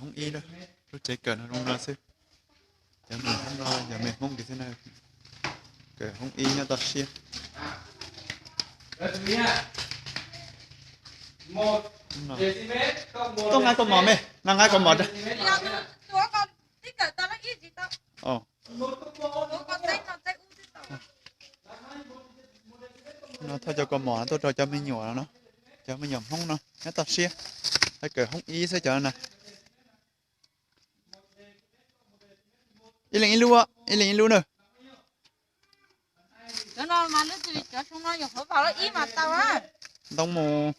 Hoob ib, lub tsev kawm no zoo no xwb. Cov me Hmoob no yog me Hmoob kiag xwb na, kawm hoob ib nyob toj siab. Tuaj nqa kaus mom me, nqa nqa kaus mom rau. No thauj cov kaus mom tuaj rau cov me nyuam no, cov me nyuam Hmoob no nyob toj siab, kawm hoob ib xwb cov no na. Ib leeg ib lub, ib leeg ib lub na. Ntoo mus,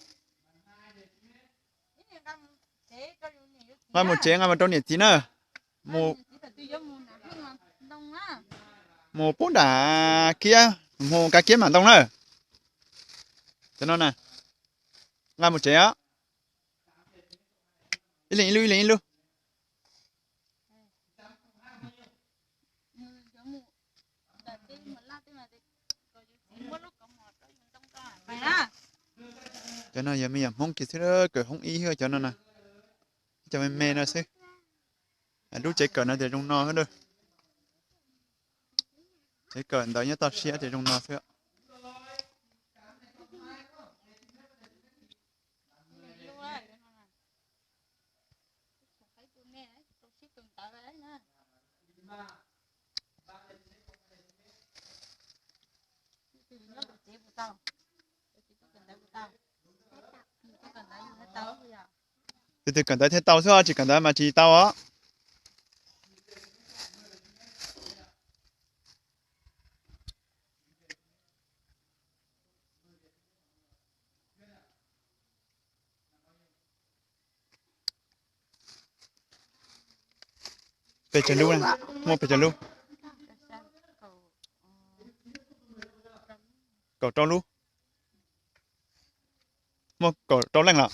nqa mus tsev nqa mus rau niam txiv na. Mus, mus pub nram kiab, mus kav kiab mam ntoo na. Cov no na, nqa mus tsev os. Ib leeg ib lub, ib leeg ib lub. Cov no yog me nyuam Hmoob kiag xwb, kawm hoob ib xwb cov no na. Cov me me no xwb. Lub tsev kawm no tias zoo no xwb. Tsev kawm ntawd nyob toj siab tias zoo no xwb. Tus twg kawm ntawv thiaj tau xwb, tsis kawm ntawv mas tsis tau os. Pes tsawg lub? Muaj pes tsawg lub? Kaum rau lub. Muaj kaum rau leej los?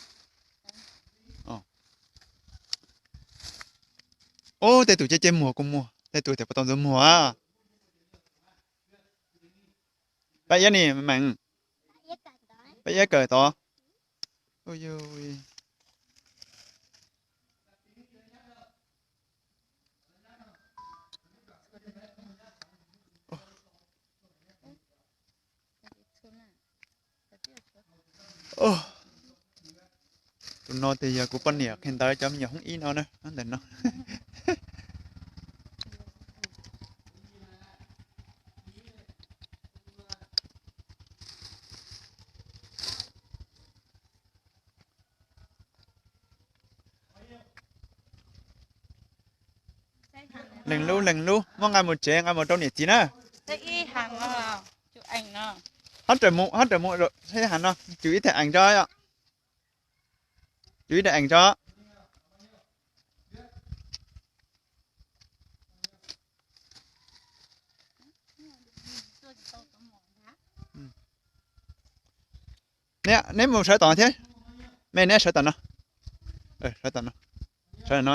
Ub, tej tus ceb ceb muag kuj muaj, tej tus tias puas tau ntxuav muag. Pab Iab ni meem, Pab Iab kawm tod. Tus no tias yog kuv poj niam qhia ntawv cov me nyuam hoob ib no na, ntawm no. Leeg lub leeg lub, muab nqa mus tsev nqa mus rau niam txiv na. Hab raws mus, hab raws mus, hab no cus ib teg eev tso, cus ib teg eev tso. Neb mus sawv tom thiab, me neb sawv tom no, sawv tom no, sawv no.